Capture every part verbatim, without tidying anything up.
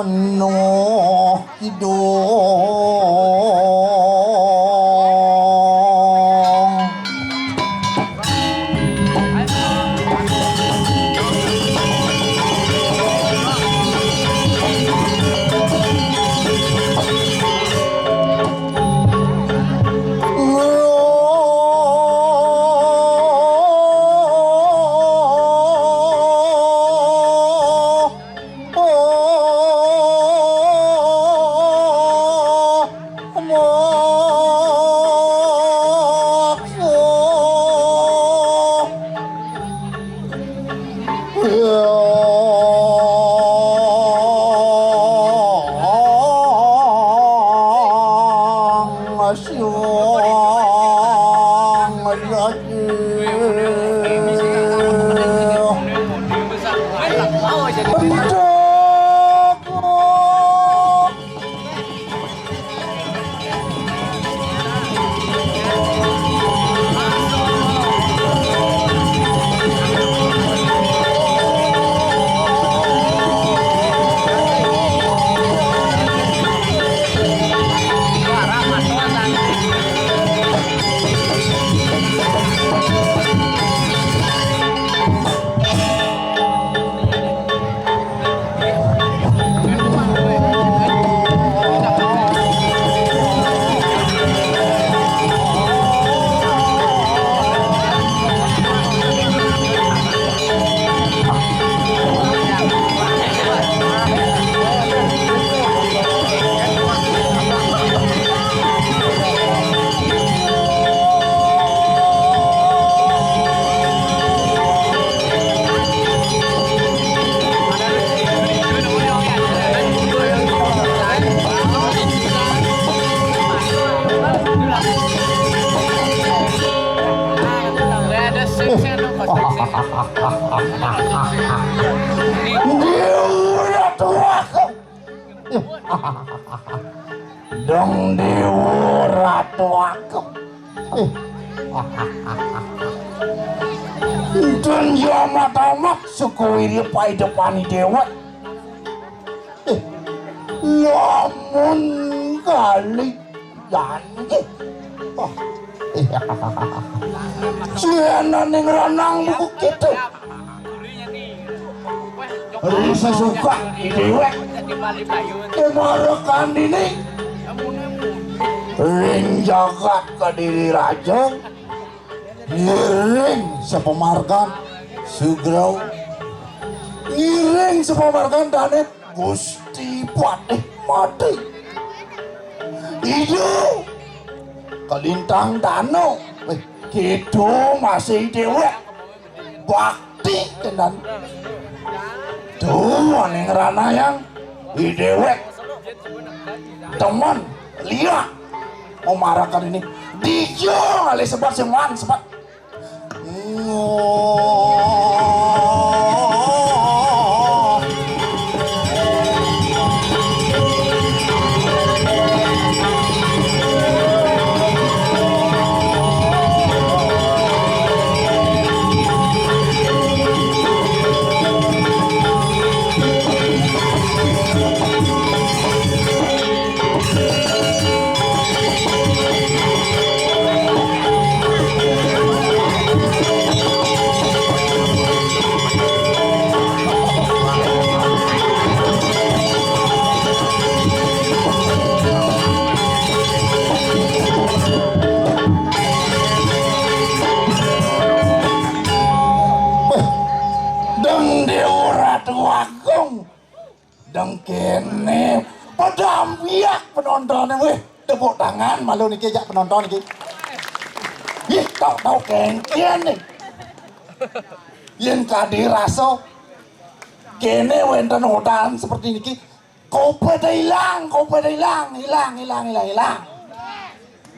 Nuh Kidung. Dang Dewa Ratu Agung. Dang Yama Tamak suku wiri paidepani dewa. Lamun kali janji. Wah. Siananing ranang buku kita. Risa suka idewek. Kemarakan ini. Ring jagat Kediri Raja. Ngiring sepemargan Sugro. Ngiring sepemargan Danet Gusti Patih Mati. Iya. Kalintang Danu. Eh, gitu masih dewek. Bakti kendan. Tuh, aning ranayang. Idewek. Teman. Lihat. Mau marakan ini. Dijung. Alih sebat semuan. Sebat. Dang Dewa Ratu Agung. Dang kene. Pada ambiak penontonnya, weh. Tepuk tangan malu niki jak penonton niki. Ih, tau-tau kengkian nih. Yen kadi rasa kene wenten odalan seperti niki. Kopete ilang, kopete ilang, ilang, ilang, ilang, ilang.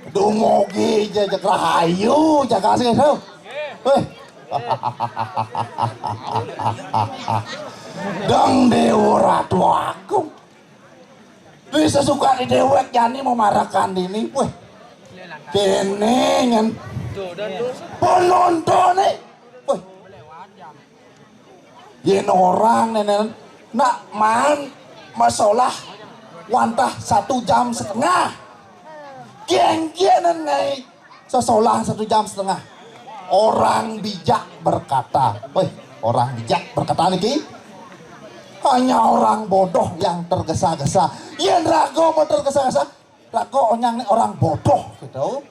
Dumugi jejak rahayu, jaga sih, tuh. Eh. Dang Dewa Ratu Agung. Wis sesukan dewek jani memarakan dini. Weh. Kene nyen penonton nih. Weh. Yen orang nenen nak man masolah wantah satu jam setengah. Kéngkénan ngaé sesolah satu jam setengah. Orang bijak berkata, wéh, orang bijak berkata niki, hanya orang bodoh yang tergesa-gesa. Yén raga mah tergesa-gesa, raga onyang né orang bodoh gitu.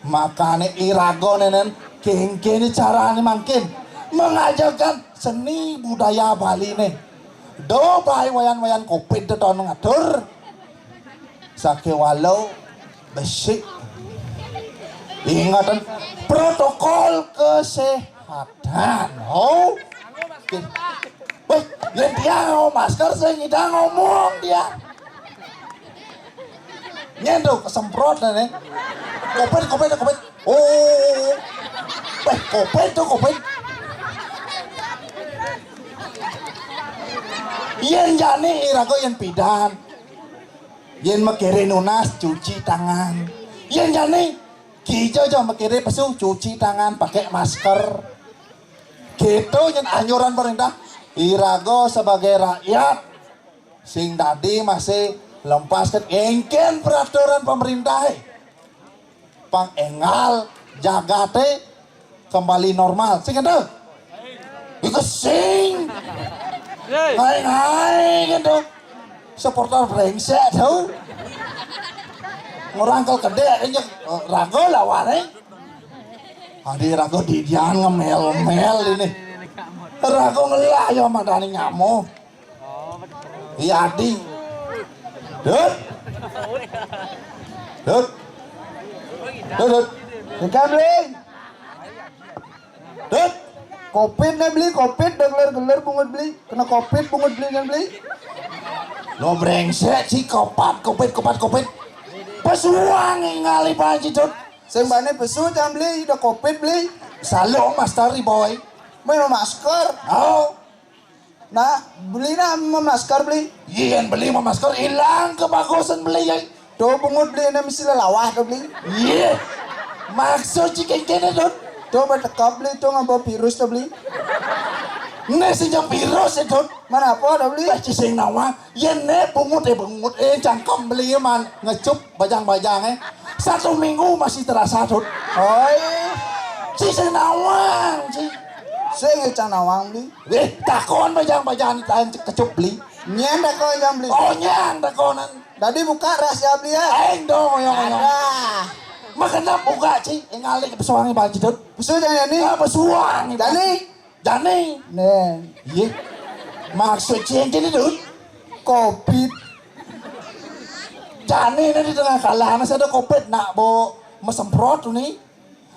Makané iraga nénén kéngkéné carané mangkin mengajarkan seni budaya Baliné. Do baé wayan-wayan covid to ngatur. Sakéwala besik. Ingatan protokol kesehatan. Oh. Wéh, yén dia nganggo masker sing ngidang ngomong dia. Nyén to kesemprot né. Covid, covid, covid. Oh, oh, oh, oh. Wéh, covid to covid. Yén jani iraga yén pidan. Yén makiré nunas cuci tangan. Yén jani kija ja makiré pesu cuci tangan pakai masker. Gitu yén anjuran pemerintah. Iraga sebagai rakyat sing dadi masih lempaskan éngkén peraturan pemerintah. Pang énggal jagaté kembali normal. Sing kéto? Iku sing. Hai-hai kéto. Supporter bréngsék to. Ngorang kal kedék aja raga lawané. Adi raga didian ngemel-mel ini. Raga ngelah ya madani nyamo. Iya, Ding. Dut. Dut. Dut, Dut. Ikan beli. Dut. Covid né beli, covid, da geler-geler bungut beli. Kena covid bungut beli kan beli. Lo bréngsék si kopat, covid, kopat, covid. Pesuang ngali panci, Dut. Sing bani pesu jam beli, da covid beli. Salo master boy. Main masker. Oh. Nah, beli nah mamasker beli. Yén beli mamasker ilang kebagusan beli ya. To bungut beli né mesti lelawah to beli. Iya. Maksud si kéngkéné, Dut. To betekap beli to ngaba virus to beli. Né sing jang virus ya, Dut. Mana apa to beli? Bah, ci sing nawang. Yén né bungut eh bungut eh cangkem beli man ngecup bajang-bajang eh. Satu minggu masih terasa, Dut. Oi. Ci sing nawang, ci. Sing cang nawang beli. Wéh, takon bajang-bajang tahan kecup beli. Nyén takon jang beli. Oh, nyén takonan. Dadi buka rahasia beli ya. Aing dong, oyong, oyong. Ada. Makanya buka, ci. Énggal pesuangé bajang, Dut. Pesu jang ini. Ah, pesuang. Jani. Jani. Nih. Iya. Maksud ci yang gini, Dut. Covid. Jani ini di tengah kalah, masih ada covid nak bo mesemprot nih.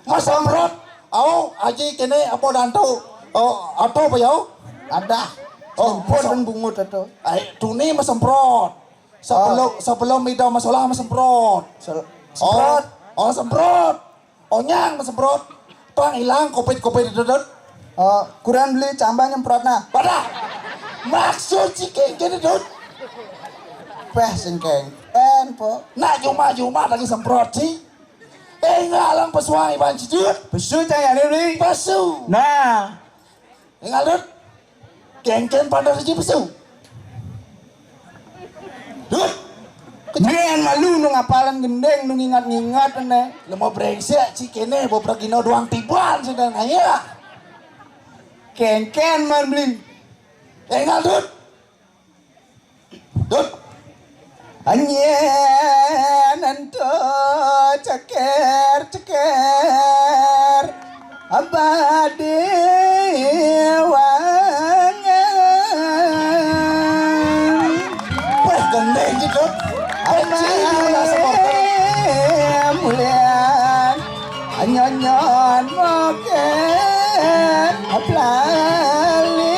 Masemprot. Au, aji kéné apa dantu? Oh, atau apa ya? Ada. Oh, semprot dan bungut itu. Ai, tuni masemprot. Sebelum sebelum ida masalah masemprot. Sel- Oh, semprot. Oh, semprot. Onyang masemprot. Pang ilang covid-covid itu, Dut. Oh, kuran beli cambah nyemprot nah. Pada. Maksud si kéngkéné, Dut. Peh sing kéngkén po. Nak juma-juma lagi semprot si. Eh, ngalang pesuang iban cidut. Pesu cang ya beli. Pesu. Nah. Énggal, Dut. Kéngkén pandar siji pesu. Dut. Nyén malu nu ngapalan gendeng nu ngingat-ngingat né. Lemo bréngsék ci kéné bo pragina doang tiban sedang aya. Kéngkén man beli. Énggal, Dut. Dut. Anyén ento ceker-ceker abadi wangen. Wéh, gendeng gitu. Kecil juga supporter. Mulian. Anyonyon moket aplali.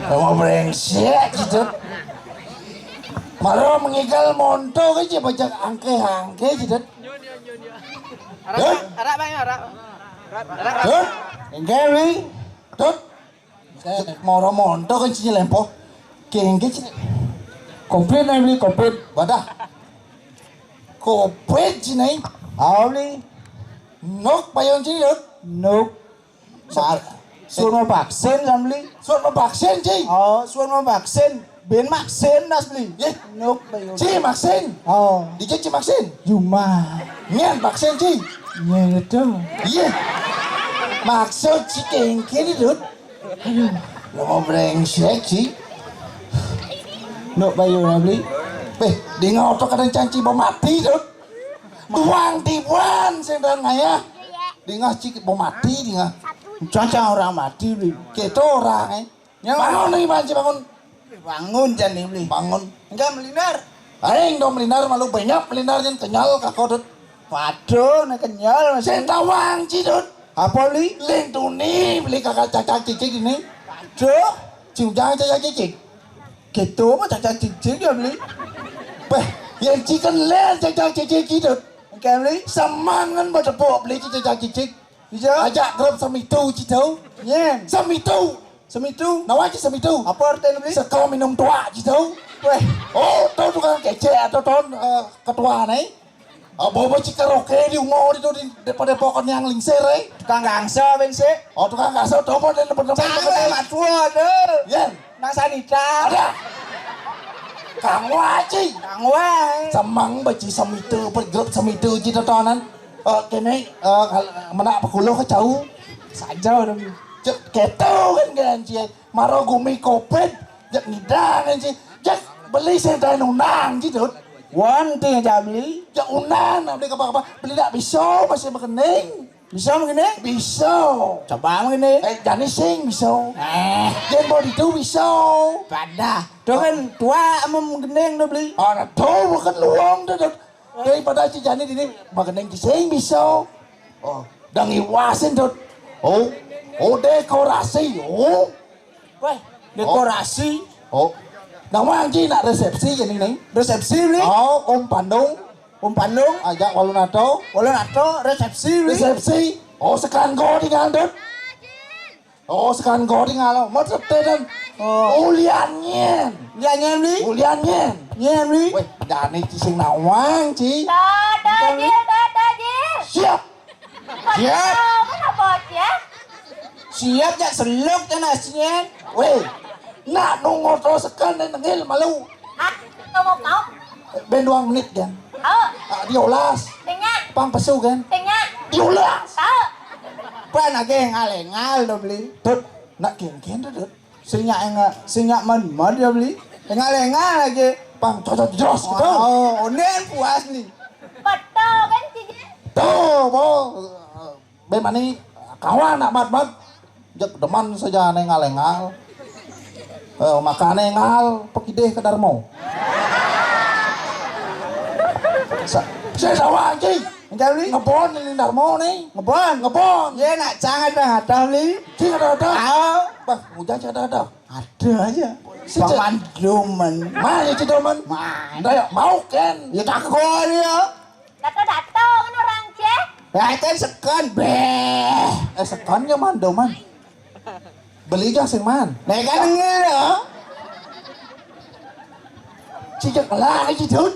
Mau brengsek gitu. Maro mengigal monto ke je bajak angke-angke gitu. Arak, arak, Bang, arak. Arak, arak. Dut, enggak, Wi. Dut. Moro monto kan sini lempo. Kengke sini. Komplit nih beli komplit. Wadah. Komplit sini. Auli. Nuk payon sini, Dut. Nuk. Suruh mau vaksin kan beli. Suruh mau vaksin, Ci. Oh, suruh mau vaksin. Ben vaksin nas beli. Ye. Nuk payon. Ci vaksin. Oh. Dikit Ci vaksin. Juma. Nyen vaksin, Ci. Nyen itu. Iya. Maksud si kengke ni, Dut. Aduh, lo mau brengsek sih. Nuk payon beli. Beh, di ngoto kadang canci mau mati, Dut. Tuang tibuan sendal ngaya. Di ngah cik mau mati di ngah. Caca orang mati beli. Kita orang, eh. Bangun nih, Panci, bangun. Bangun, Jan, nih, beli. Bangun. Enggak melinar. Aing dong melinar, malu banyak melinar yang kenyal kakak, Dut. Waduh, nih kenyal masih. Sentawang, Ci, Dut. Apa, beli? Lintuni beli kakak cacak cicik ini. Waduh. Ci Ujang cacak cicik. Gitu mah cacak cicik ya, beli. Beh, yang cikan len cacak cicik gitu. Oke, beli. Semangan bertepuk beli cacak cicik. Iya. Ajak grup semitu, Ci, tahu? Nyen. Semitu. Semitu. Nawa Ci semitu. Apa artinya, beli? Seko minum tua, Ci, tahu? Weh. Oh, tahu tukang kecek atau tahun eh, ketua nih? Oh, bawa Ci karaoke di umur itu di depan depokan yang lingsir, eh? Tukang gangsa, ben sih. Oh, tukang gangsa, tahu apa dan tempat-tempat. Cang, tempat eh, matua, deh. Yen. Nang sanita. Ada. Kang Waci. Kang Wai. Semang beci semitu, pergrup semitu, Ci, totonan. Eh, kene, eh, kal- menak pekulo ke cau. Saja orang. Cek keto kan kan, Ci. Maro gumi covid. Cek ngidang kan, Ci. Cek beli sing tai nunang, Ci, Dut. Wan, ting aja beli. Cek unan, nak beli apa-apa. Beli tak bisa, masih berkening. Bisa begini? Bisa. Coba begini. Eh, jani sing bisa. Eh. Jen body itu bisa. Padah. Tuh kan tua sama gendeng tuh beli. Anak tuh bukan luang tuh, Dut. Daripada si jani ini magendeng sing bisa. Oh, dang iwasin, Dut. Oh, oh, dekorasi. Oh. Weh, dekorasi. Oh. Nama anji nak resepsi ini nih. Resepsi beli. Oh, Om Pandung. Om Pandung. Ajak walun ato. Walun ato, resepsi beli. Resepsi. Oh, sekan go di ngandut. Oh, sekan go di ngalo. Mau tete dan. Oh. Ulian nyen. Ulian nyen beli. Ulian nyen. Nyen beli. Weh, jani cising nawang, Ci. Tata jil, tata jil. Siap. Siap. Mana bocah? Siap, jak seluk kan aslinya. Weh, nak nunggu terus kan nengil malu. Ah, kamu kau? Ben dua menit kan. Oh. Ah, diolas. Tengah. Pang pesu kan. Tengah. Diolas. Oh. Pan lagi ngalengal do beli. Tut, nak kengken tuh, Tut. Sinyak enggak, sinyak man man dia beli. Lengal-lengal lagi. Pang cocok jelas gitu. Oh, onen puas nih. Betul kan, Cici? Tuh, bo. Be mani kawan nak mat mat. Jek deman saja nengal-engal. Eh, makane ngal pekideh ke Darmo. Sa- Saya sawah anjing. Enggak beli. Ngebon ini Darmo nih. Ngebon. Ngebon. Iya, nak cangat dah ada beli. Sing ada ada. Ah. Bah, hujan sing ada ada. Ada aja. Sejak- Paman Doman. Mana itu Doman? Mana? Ndak ya, mau kan? Ya tak kau dia. Dato-dato kan orang ceh. Ya kan sekan beh. Eh, sekannya man Doman. Beli aja sing man. Nah, kan ngil ya. Cijak lah aja, Dun.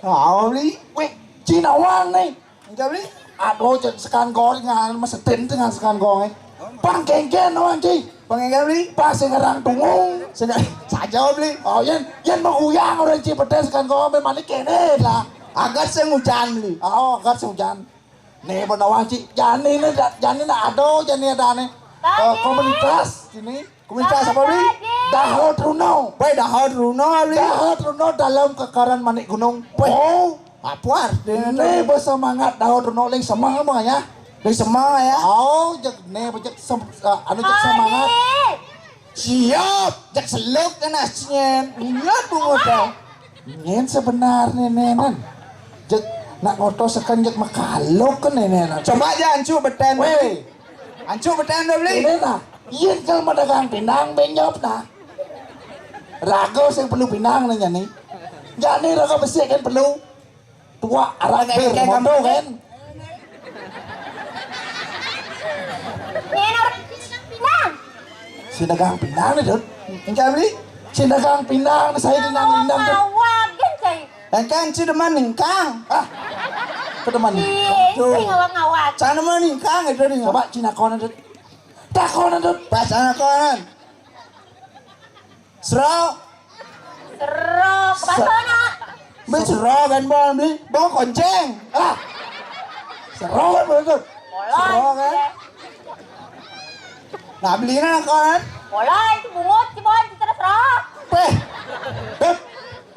Oh, beli. Weh, Cina wang nih. Enggak beli. Aduh, cek sekan gorengan, mesetin dengan sekan goreng. Pang kengken orang, Ci. Pang kengken beli. Pas sing ngerang tungung. Sing saja beli. Oh, yen, yen menguyang orang, Ci, pedes sekan goreng, memang ini kene lah. Agak sing hujan beli. Oh, agak sing hujan. Nih, benar, Ci. Jani nih, da- jani nih, aduh, jani ada nih. Eh, komunitas sini. Komunitas apa beli? Dahot Runo. Baik, Dahot Runo beli. Dahot Runo dalam kekaran Manik Gunung. Weh. Oh. Apa artinya? Ini bersemangat Dahot Runo ling semang apa ya? Ling semang ya. Oh, jek ne bejek sem, eh, anu jek semangat. Siap, jek seluk kan asnyen. Iya tuh udah. Nyen sebenarnya nenan. Jek nak ngotos sekan jek makalok kan nenan. Coba aja ancu beten. Weh. Ancu beten dah beli. Ini nah. Iya kalau mau dagang pinang benyop nah. Raga sing perlu pinang nih, nyani. Nyani raga besik kan perlu. Tua arak bir mondo kan. Nyen orang pinang. Sing dagang pinang nih, Dut. Engkau beli? Sing dagang pinang, saya di nang lindang, Dut. Awak kan saya. Engkau si demen ningkang. Ah, kedemen. Iya, itu ngawak-ngawak. Sana mah ningkang itu nih. Coba Cina konan, Dut. Tak konan, Dut. Pas sana konan. Sero. Sero, bahasanya. Beli sero kan, Bang, beli. Bawa konceng. Ah. Sero kan, Bang, Dut? Mulai. Sero kan? Iya. Nah, beli nang konan. Mulai, si bungut, si bon, si terus sero. Peh. Dut.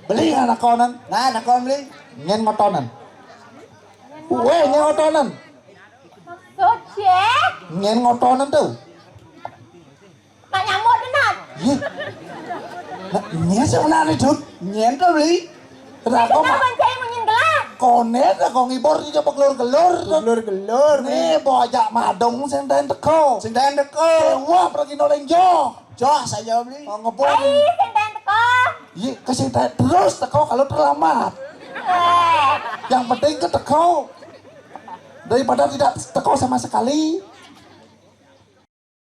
Beli nang konan. Nah, nang konan beli. Nyen ngotonan. Weh, nyen ngotonan. Maksud, Cek? Nyen ngotonan tuh. Nak nyamuk denat. Iya. Nah, nyen sebenarnya, Dut. Nyen tuh beli. Kenapa, Mak? Kapan saya mau nyen gelas? Konet lah, kok ngibor di coba gelur-gelur. Gelur-gelur. Nih, bawa ajak madong sing daen teko. Sing daen teko. Wah, pergi noleng jo. Joh, saya beli. Oh, ngebon. Ai, sing daen teko. Iya, ke sing daen terus teko kalau terlambat. Eh. Yang penting ke teko. Daripada tidak teko sama sekali.